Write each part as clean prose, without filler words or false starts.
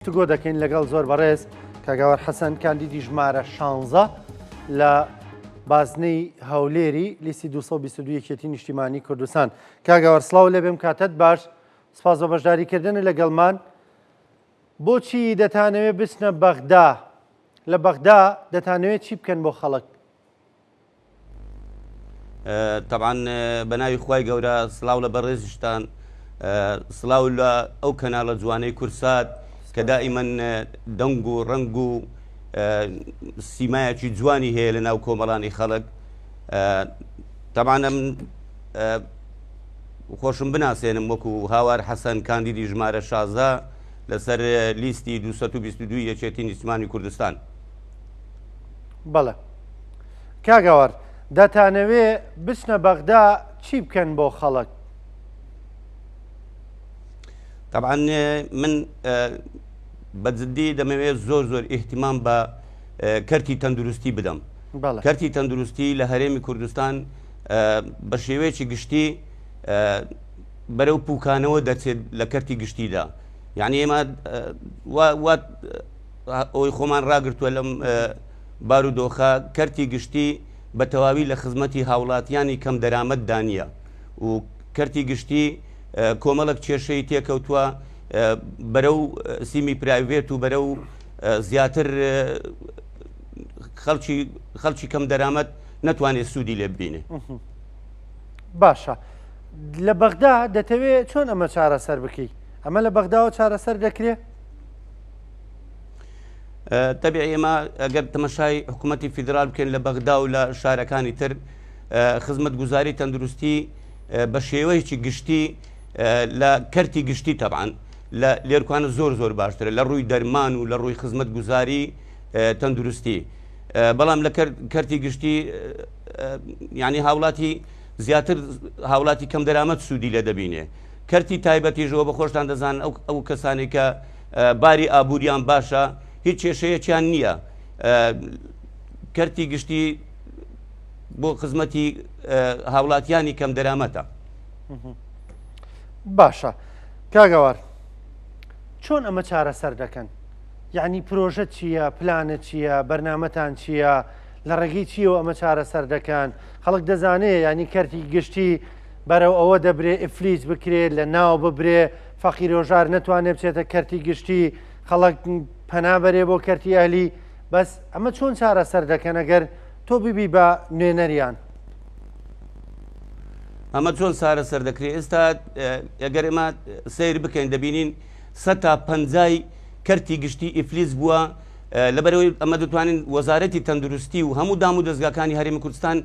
گفتوگۆ دەکەین لەگەڵ زۆر بەڕێز کاک هاوار حەسەن کاندیدی ژمارە 16 لە بازنەی هەولێری لیستی 222 یەکێتی نیشتیمانی کوردستان. کاک هاوار سڵاو لێبێم کاتت باش سپاس بە بەشداریکردن لەگەڵمان. بۆچی دەتانەوێت بچنە بەغدا؟ لە بەغدا دەتانەوێت چی بکەن بۆ خەڵک؟ تەبعەن بە ناوی خوای گەورە سڵاو لە بەڕێزیشتان سڵاو لە ئەو کەناڵە جوانەی کورسات کە دائیمەن دەنگ و ڕەنگ و سیمایەکی جوانی هەیە لە ناو کۆمەڵانی خەڵک تەبعەن ئەم خۆشم بناسێنم وەکو هاوار حەسەن کاندیدی ژمارە 16 لەسەر لیستی 222 یەکێتی نیشتمانی کوردستان. بەڵێ کاک هاوار دەتانەوێ بچنە بەغدا چی بکەن بۆ خەڵک؟ طبعا من بە جدی دەمەوێت زۆر زۆر ئیهتیمام بە کەرتی تەندروستی بدەم کەرتی تەندروستی لە هەرێمی کوردستان بە شێوەیەکی گشتی بەرەو پوکانەوە دەچێت لە کەرتی گشتیدا یعنی ئێمە ئەوەی خۆمان ڕاگرتووە لەم بارودۆخە، کەرتی گشتی بە تەواوی لە خزمەتی هاوڵاتیانی کەم دەرامەتدا نییە و کەرتی گشتی کۆمەڵک کێشەی تێکەوتووە بەرەو semi private و بەرەو زیاتر خەڵکی خەڵکی کەم دەرامەت نەتوانێت سوودی لێ ببینێ. باشە لە بەغدا دەتەوێت چۆن ئەمە چارەسەر بکەی؟ ئەمە لە بەغداوە چارەسەر دەکرێت؟ تەبیعی ئێمە ئەگەر تەمەشای حکوومەتی فیدرال بکەین لە بەغدا و لە شارەکانی تر خزمەتگوزاری تەندروستی بە شێوەیەکی گشتی لە کەرتی گشتی تەبان لە لێرکانە زۆر زۆر باشترە لە ڕووی دەرمان و لە ڕووی خزمەتگوزاری تەندروستی بەڵام لە کەرتی گشتی ینی هاوڵاتی زیاتر هاوڵاتی کەم دەرامەت سوودی لێ دەبینێ کەرتی تایبەتیشەوە بە خۆشتان دەزانن ئەو کەسانی کە باری ئابووریان باشە هیچ کێشەیەکیان نییە کەرتی گشتی بۆ خزمەتی هاوڵاتیانی کەم دەرامەتە. باشە کاگەوار چۆن ئەمە چارەسەر دەکەن؟ یعنی پرۆژە چییە پلانە چییە بەرنمەتان چییە لە ڕێگەی چیەوە ئەمە چارەسەر دەکەن خەڵک دەزانێ ینی کەرتی گشتی بەرەو ئەوە دەبرێ ئفلیس بکرێ لە ناو ببرێ فەقیرۆژار نەتوانێ بچێتە کەرتی گشتی خەڵک پەنا بەرێ بۆ کەرتی ئەهلی بەس ئەمە چۆن چارەسەر دەکەن ئەگەر تۆ ببی بە نوێنەریان؟ ئەمە چۆن چارەسەر دەکرێت ئێستا ئەگەر ئێمە سەیر بکەین دەبینین سە تا پەنجای کەرتی گشتی ئیفلیس بووە لەبەرەوەی ئەمە دەتوانین وەزارەتی تەندروستی و هەموو دام و دەستگاکانی هەرێمی کوردستان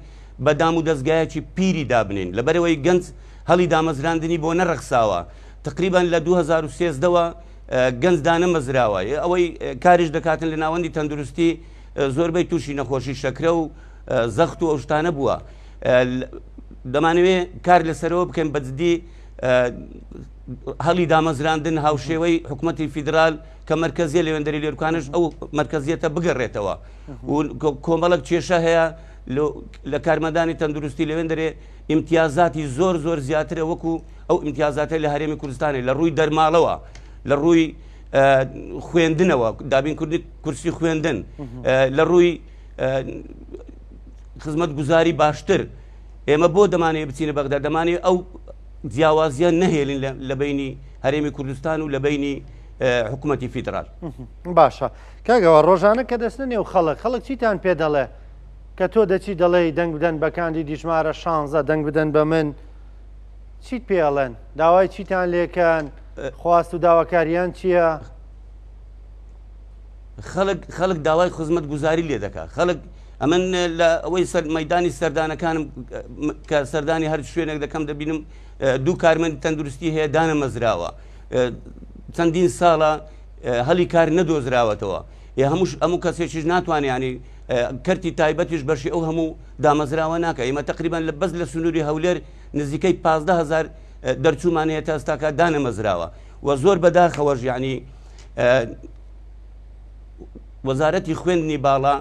بە دام و دەستگایەکی پیری دابنین لەبەرەوەی گەنج هەڵی دامەزراندنی بۆ نەڕەخساوە تقریبان لە 2013 وە گەنج دانەمەزراوە ئەوەی کاریش دەکاتن لە ناوەندی تەندروستی زۆربەی تووشی نەخۆشی شەکرە و زەخت و ئەو شتانە بووە دەمانەوێ کار لەسەرەوە بکەین بەجددی هەڵی دامەزراندن هاوشێوەی حکوومەتی فیدرال کە مرکزیە لەوێندەری لێرکانش ئەو مرکزیەتە بگەڕێتەوە و کۆمەڵک کێشە هەیە لە کارمەندانی تەندروستی لەوێندەرێ ئیمتیازاتی زۆر زۆر زیاترە وەکو ئەو ئیمتیازاتەی لە هەرێمی کوردستانی لە ڕووی دەرماڵەوە لە ڕووی خوێندنەوە دابینکردنی کورسی خوێندن لە ڕووی خزمەت گوزاری باشتر ئێمە بۆ دەمانەیە بچینە بەغدا دەمانێت ئەو جیاوازیان نەهێلین لە بینی هەرێمی کوردستان و لە بینی حکوومەتی فیدرال باشە کاگەوە ڕۆژانە کە دەستنە نێو خەڵک خەڵک چیتان پێ دەڵێ کە تۆ دەچی دەڵێی دەنگ بدەن بە کاندیدی ژمارە شانزە دەنگ بدەن بە من چیت پێ ئەڵێن داوای چیتان لێکەن خواست و داواکاریان چییە؟ خەڵک خەڵک داوای خزمەت گوزاری لێ دەکا خەڵک ئەمن لە ئەوەی سەر مەدانی سەردانەکانم کە سەردانی هەر شوێنێک دەکەم دەبینم دوو کارمەند تەندروستی هەیە دانەمەزراوە چەندین ساڵە هەلی کار نەدۆزراوەتەوە ئێ هەمووش هەموو کەسێکیش ناتوانێ ینی کەرتی تایبەتیش بەشی ئەو هەموو دامەزراوە ناکە ئێمە تقریبان لە بەس لە سنووری هەولێر نزیکەی 15هزار دەرچوومان هەیە تا ئێستاکە دانەمەزراوە و زۆر بەداخەوەش یعنی وەزارەتی خوێندنی باڵا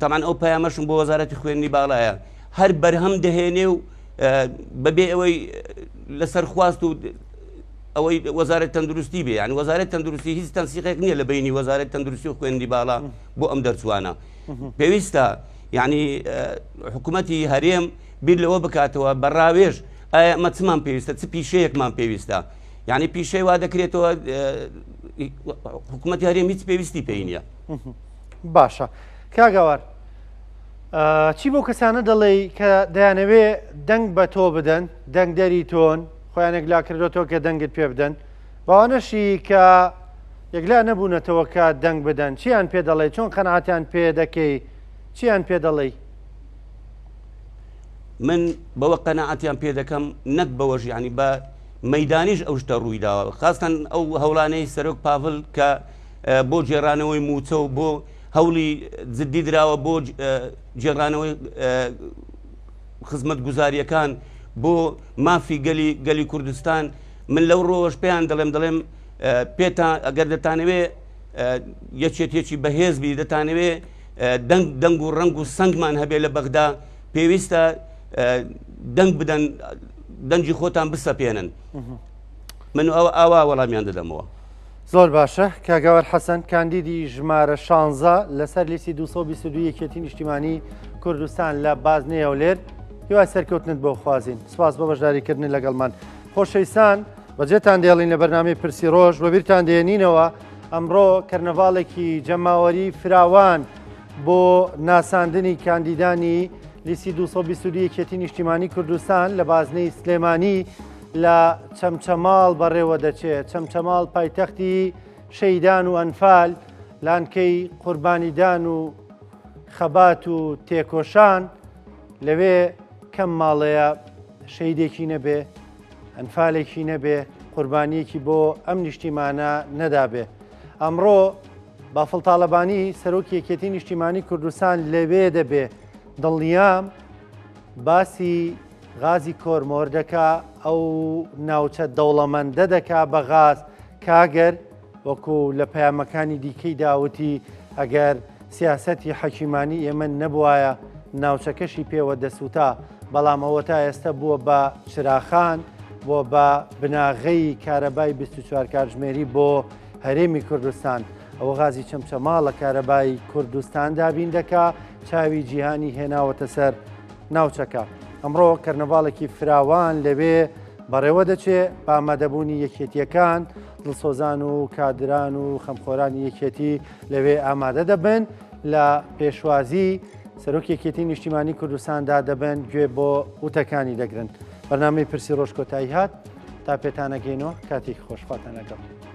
تەمان ئەو پەیامەشم بۆ وەزارەتی خوێندنی باڵایە هەر بەرهەم دەهێنێ و بەبێ ئەوەی لەسەر خواست و ئەوەی وەزارەت تەندروستی بێ یعنی وەزارەت تەندروستی هیچ تەنسیقێک نییە لە بینی وەزارەت تەندروستی و خوێندی باڵا بۆ ئەم دەرچوانە پێویستە یعنی حکوومەتی هەرێم بیر لەوە بکاتەوە بە ڕاوێژ ئایا ئەمە چمان پێویستە چ پیشەیەکمان پێویستە یعنی پیشەی وا دەکرێتەوە حکوومەتی هەرێم هیچ پێویستی پێی نییە. باشە کاگەوار چی بۆ کەسانە دەڵێی کە دەیانەوێ دەنگ بە تۆ بدەن دەنگدەری تۆن خۆیان یەکلا کردۆتەوە کە دەنگت پێ بدەن بەوانەشی کە یەکلا نەبوونەتەوە کە دەنگ بدەن چیان پێ دەڵێی چۆن قەنعاتیان پێ دەکەی چیان پێ دەڵێی؟ من بەوە قەناعەتیان پێ دەکەم نەک بەوەش یعنی بە مەدانیش ئەو شتە ڕووی داوە خاستن ئەو هەوڵانەی سەرۆک پاڤل کە بۆ گێڕانەوەی موچە و بۆ هەوڵی جددی دراوە بۆ گێڕانەوەی خزمەتگوزارییەکان بۆ مافی گەلی گەلی کوردستان من لەو ڕۆژ پێیان دەڵێم دەڵێم پێتان ئەگەر دەتانەوێ یەکێتێکی بەهێز بی دەتانەوێ دەنگ دەنگ و ڕەنگ و سنگمان هەبێ لە بەغدا پێویستە دەنگ بدەن دەنگی خۆتان بسەپێنن من ئەوە ئاوا وەڵامیان دەدەمەوە. زۆر باشە کاک گەوەر حەسەن کاندیدی ژمارە شانزە لەسەر لیستی 222 یەکێتی نیشتیمانی کوردستان لە بازنەی هەولێر هیوای سەرکەوتنت بۆ خوازین سپاس بۆ بەشداریکردن لەگەڵمان خۆشەویستان بەجێتان دێڵین لە بەرنامەی پرسی ڕۆژ وەبیرتان دێنینەوە ئەمڕۆ کەرنەڤاڵێکی جەماوەری فراوان بۆ ناساندنی کاندیدانی لیستی 222 یەکێتی نیشتیمانی کوردستان لە بازنەی سلێمانی لە چەمچەماڵ بەڕێوە دەچێت. چەمچەماڵ پایتەختی شەهیدان و ئەنفال، لانکەی قوربانیدان و خەبات و تێکۆشان، لەوێ کەم ماڵەیە شەهیدێکی نەبێ، ئەنفالێکی نەبێ، قوربانییەکی بۆ ئەم نیشتیمانە نەدابێ. ئەمڕۆ بافڵ تاڵەبانی سەرۆکی یەکێتی نیشتیمانی کوردستان لەوێ دەبێ. دڵنیام باسی غازی کۆرمۆر دەکا، ئەو ناوچە دەوڵەمەندە دەکا بە غاز، کاگەر وەکو لە پەیامەکانی دیکەیدا وتی ئەگەر سیاسەتی حەکیمانی ئێمە نەبوایە ناوچەکەشی پێوە دەسووتا، بەڵام ئەوە تا ئێستا بووە بە چراخان، بووە بە بناغەی کارەبای 24 کاتژمێری بۆ هەرێمی کوردستان. ئەوە غازی چەمچەماڵە کارەبای کوردستان دابین دەکا، چاوی جیهانی هێناوەتە سەر ناوچەکە. ئەمڕۆ کەرنەڤاڵێکی فراوان لەوێ بەڕێوە دەچێ بە ئامادەبوونی یەکێتییەکان، دڵسۆزان و کادران و خەمخۆرانی یەکێتی لەوێ ئامادە دەبن لە پێشوازی سەرۆکی یەکێتی نیشتیمانی کوردستاندا دەبن گوێ بۆ وتەکانی دەگرن. بەرنامەی پرسی ڕۆژ کۆتایی هات تا پێتانەگەینەوە کاتێکی خۆش خواتان لەگەڵ.